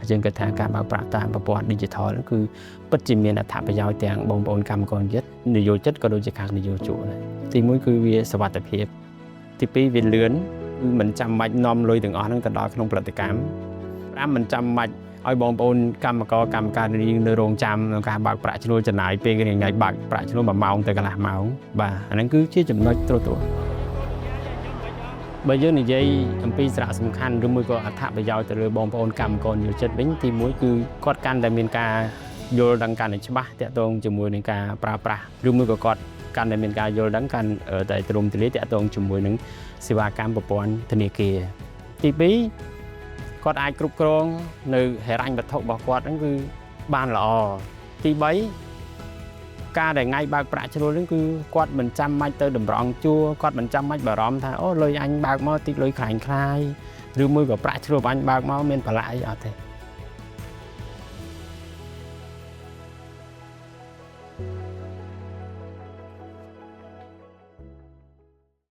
យើងគិតថាការបើកប្រាក់តាមប្រព័ន្ធ Digital ហ្នឹងគឺពិតជាមានអត្ថប្រយោជន៍ទាំងបងប្អូនកម្មករនិយោជិតក៏ដូចជាខាងនិយោជកដែរទីមួយគឺវាសុវត្ថិភាពទីពីរវាលឿនគឺមិនចាំបាច់នាំលុយទាំងអស់ហ្នឹងទៅដល់ក្នុងផលិតកម្មប្រាំមិនចាំបាច់ឲ្យបងប្អូនកម្មករកម្មការិនីនៅរងចាំក្នុងការបើកប្រាក់ឈ្នួលចំណាយពេលថ្ងៃបើកប្រាក់ឈ្នួល1ម៉ោងទៅកន្លះម៉ោងបាទអាហ្នឹងគឺជាចំណុចត្រួសត្រាសបើយើងនិយាយអំពីសារៈសំខាន់ឬមួយក៏អត្ថប្រយោជន៍ទៅលើបងប្អូនកម្មករនិយោជិតវិញទីមួយគឺគាត់កាន់តែមានការយល់ដឹងកាន់តែច្បាស់ទាក់ទងជាមួយនឹងការប្រើប្រាស់ឬមួយក៏គាត់កាន់តែមានការយល់ដឹងកាន់តែទូលំទូលាយទាក់ទងជាមួយនឹងសេវាកម្មប្រព័ន្ធធនាគារទីពីរគាត់អាចគ្រប់គ្រងនៅហិរញ្ញវត្ថុរបស់គាត់ហ្នឹងគឺបានល្អទី3ការដែលថ្ងៃបើកប្រាក់ឈ្នួលហ្នឹងគឺគាត់មិនចាំបាច់ទៅតម្រង់ជួរគាត់មិនចាំបាច់បារម្ភថាអូលុយអញបើកមកតិចលុយក្លាយក្លាយឬមួយក៏ប្រាក់ឈ្នួលអញបើកមកមានប្រឡាក់អីអត់ទេ។